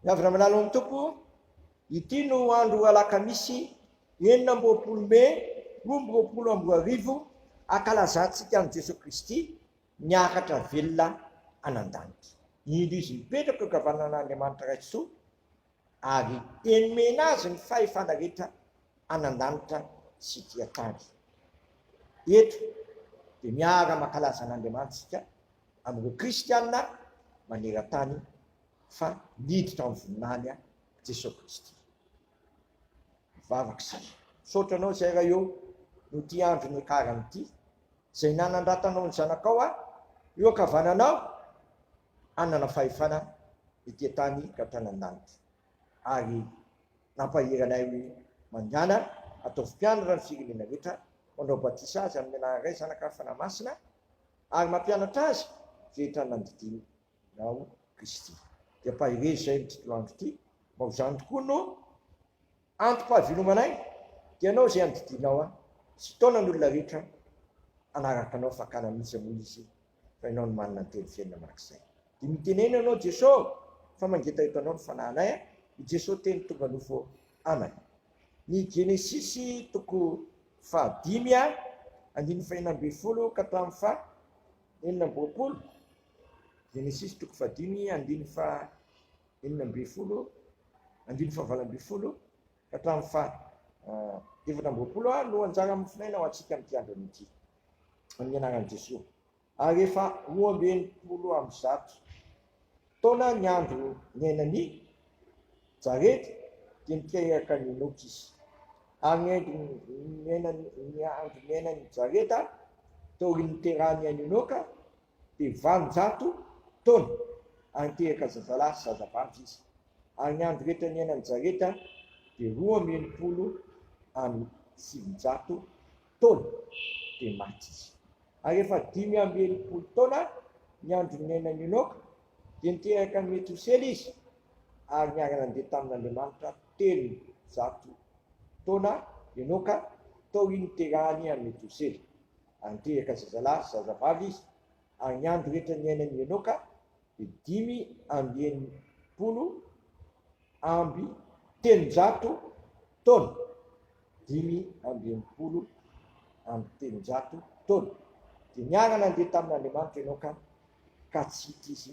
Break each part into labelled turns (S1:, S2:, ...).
S1: Miavona malala ao amin'ny Tompo, ity no andro alakamisy 26 mey 2022 ankalazantsika an'i Jesoa Kristy niakatra velona any an-danitra. Indro Izy mipetraka eo ankavanan'Andriamanitra Ray Tsitoha ary nomena Azy ny fahefana rehetra any an-danitra sy ety an-tany. Eto dia miara-mankalaza an'Andriamanitra isika amin'ireo kristiana maneran-tany fa niditra amin'ny voninahiny Jesoa Kristy. Mivavaka isika. Misaotra Anao izay Ray ô, noho ity andro niakarana ity, izay nanandratanao ny Zanakao aho, eo ankavananao, hanana fahefana ety an-tany ka hatrany an-danitra. Ary nampahery anay hoe, Mandehana, ataovy mpianatra ny firenena rehetra, manao batisa azy amin'ny anaran'ny Ray, Zanaka ary Fanahy Masina, ary mampianatra azy rehetra nandidiany Nao Kristy. Dia ampaherezo izay amin'ity toloandro ity, mba ho izany tokoa no antom-pahavelomanay, dia Ianao izay andidianao ahy, sy taona ny olona rehetra hanaraka Anao, fakana mihitsy moa izy, fa Ianao no manana ny teny fiainana mandrakizay. Dia mitenena Ianao Jeso, fa mangetaheta Anao ny fanahinay, i Jeso Teny tonga nofo Amen. Ny Genesisy toko fahadimy andininy fahenina ambin'ny folo ka hatramin'ny faha 26, Genesisy toko fahadimy andininy faha 16, andininy faha 18 ka hatramin'ny faha 24 no anjara mofonaina ho antsika amin'ity andro anio ity. Amin'ny anaran'i Jesoa. Ary efa 162 taona ny andro niainan'i Jareda, dia niteraka an'i Enoka izy. Ary ny andro niainan'i, ny andro niainan'i Jareda taorian'ny niterahany an'i Enoka dia 800 taona, ary niteraka zazalahy sy zazavavy izy. Ary ny andro rehetra niainan'i Jareda dia 962 taona, dia maty izy. Ary efa 65 taona ny andro niainan'i Enoka, dia niteraka an'i Metosela izy, ary niara-nandeha tamin'Andriamanitra 300 taona Enoka taorian'ny niterahany an'i Metosela. Ary niteraka zazalahy sy zazavavy izy, ary ny andro rehetra niainan'i Enoka dia 365 taona. 365 taona. Dia niara-nandeha tamin'Andriamanitra Enoka, ka tsy hita izy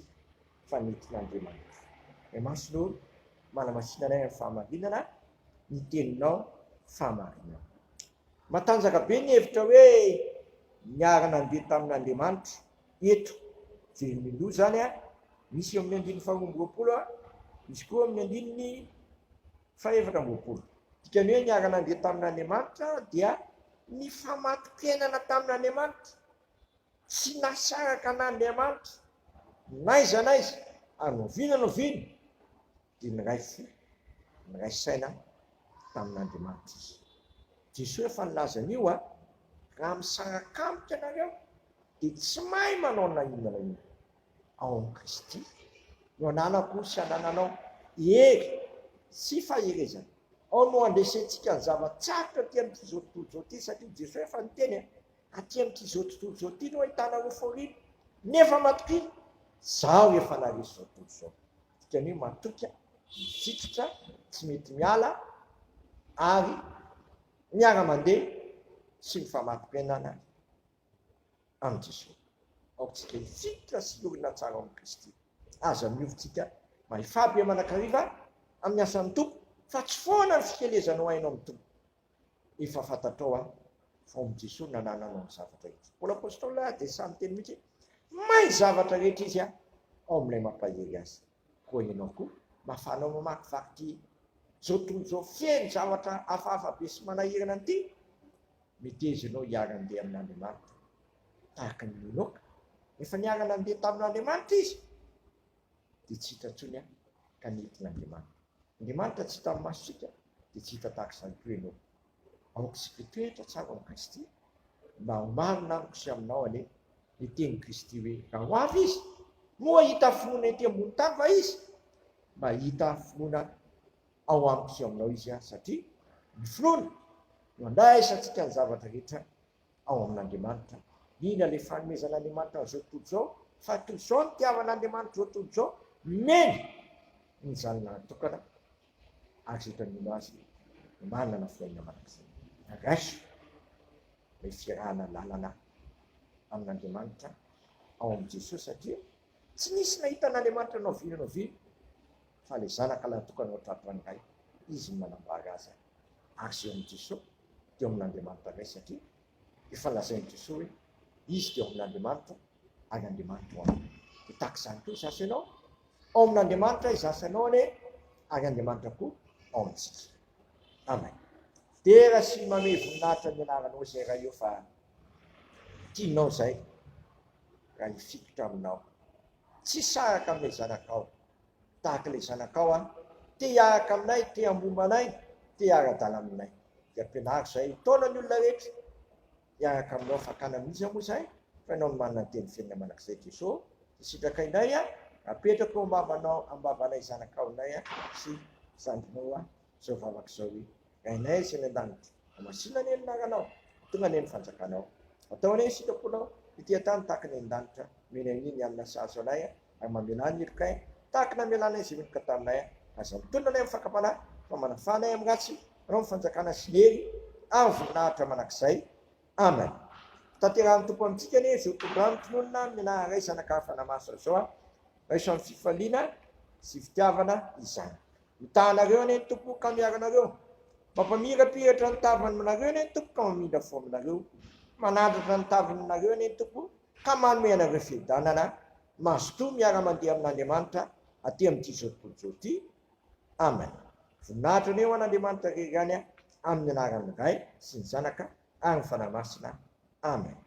S1: fa nentin'Andriamanitra. Ray Masina ô, manamasina anay amin'ny fahamarinana, ny teninao fahamarinana. Matanjaka be ny hevitra hoe niara-nandeha tamin'Andriamanitra eto. Jeremia izany a, misy eo amin'ny andininy faha-22, misy koa amin'ny andininy faha-24. Dikany hoe niara-nandeha tamin'Andriamanitra dia nifamato-piainana tamin'Andriamanitra, tsy nasaraka an'Andriamanitra n'aiza n'aiza ary n'oviana n'oviana dia niray fo, niray saina tamin'Andriamanitra izy. Jesoa efa nilaza an'io a, raha misaraka amiko ianareo dia tsy mahay manao na inona na inona. Ao amin'i Kristy no ananako sy anananao hery sy faherezana. Ao no andresentsika ny zava-tsarotra aty amin'ity izao tontolo izao ity satria Jesoa efa niteny a, aty amin'ity izao tontolo izao ity no ahitanareo fahoriana, nefa matokia, Izaho efa naharesy izao tontolo izao. Dikany hoe matoky, mifikitra, tsy mety miala ary miara-mandeha sy mifamato-piainana amin'i Jesoa. Aoka isika hifikitra sy hiorina tsara ao amin'i Kristy. Aza miova isika mahefà be manakariva amin'ny asan'ny Tompo fa tsy foana ny fikelezanao aina ao amin'ny Tompo. Efa fantatrao aho fa ao amin'i Jesoa no nanananao ny zavatra rehetra. Paoly Apostoly dia sahy miteny mihitsy hoe may ny zavatra rehetra izy ao amin'ilay mampahery azy. Koa ianao koa mahafahanao mamakivaky ity izao tontolo izao feno zavatra hafahafa be sy manahirana an'ity, meteza ianao hiara-handeha amin'Andriamanitra tahaka an'i Enoka. Rehefa niara-nandeha tamin'Andriamanitra izy dia tsy hita intsony ka nentin'Andriamanitra. Andriamanitra tsy hita amin'ny masontsika dia tsy hita tahaka izany koa ianao. Aoka isika hitoetra tsara ao amin'i Kristy mba ho marina amiko sy aminao anie ny tenin'i Kristy hoe raha ho avy Izy, moa hahita finoana ety ambony tany va Izy? Mba hahita finoana ao amiko sy ao aminao Izy satria ny finoana no andraisantsika ny zavatra rehetra ao amin'Andriamanitra. Indrindra ilay fanomezan'Andriamanitra an'izao tontolo izao, fa toy izao ny nitiavan'Andriamanitra izao tontolo izao, nomeny. Ny Zanany tokana ary izay efa mino Azy no manana fiainana mandrakizay. Raiso ilay fiarahana lalana amin'Andriamanitra ao amin'i Jesosy satria tsy nisy nahita an'Andriamanitra na oviana na oviana fa ilay Zanaka lahy tokana ao an-tratran'ny Ray, Izy no manambara Azy ary izay ao amin'i Jesosy dia ao amin'Andriamanitra Ray satria efa lazain'i Jesosy hoe Izy dia ao amin'Andriamanitra ary Andriamanitra ao aminy. Dia tahaka izany koa izaho sy ianao, ao amin'Andriamanitra izaho sy ianao anie ary Andriamanitra koa ao amintsika. Amen. Dera sy mamehy voninahitra ny anaranao izay Ray eo fa tianao izay raha hifikitra aminao. Tsy saraka amin'ilay zanakao. Tahaka ilay zanakao aho. Te hiaraka aminay, te hambomba anay, te hiara-dalana aminay. Dia ampianaro izay hitaona ny olona rehetra hiaraka aminao fakana amin'iza moa izahay fa ianao no manana ny teny fiainana mandrakizay Jeso dia sitraka inay a apetrako eo ambavanao ambavanay zanakao inay a sy zandrinao a izao vavaka izao i Rainay izay any an-danitra hamasina anie ny anaranao tonga anie ny fanjakanao atao anie ny sitraponao ety an-tany tahaka ny any an-danitra omena anie ny hanina sahaza anay a ary mamelà ny helokay tahaka ny namelanay izay meloka taminay aza mitolona anay amin'ny fakam-panahy fa manafà anay amin'ny ratsy anao ny fanjakana sy ny hery ary ny voninahitra mandrakizay amen tanterahan'ny Tompo amintsika anie izao tondra-drano tononina amin'ny anaran'ny Ray Zanaka ary Fanahy Masina izao a raiso amin'ny fifaliana sy fitiavana izany mitaha anareo anie ny Tompo ka miaro anareo mampamirapiratra ny tavany aminareo anie ny Tompo ka mamindra fo aminareo manandratra ny tavany aminareo anie ny Tompo ka manome anareo fiadanana Mazotoa miara-mandeha amin'Andriamanitra aty amin'ity izao tontolo izao ity. Amen. Voninahitra anie ho an'Andriamanitra irery ihany amin'ny anaran'ny Ray sy ny Zanaka ary ny Fanahy Masina. Amen.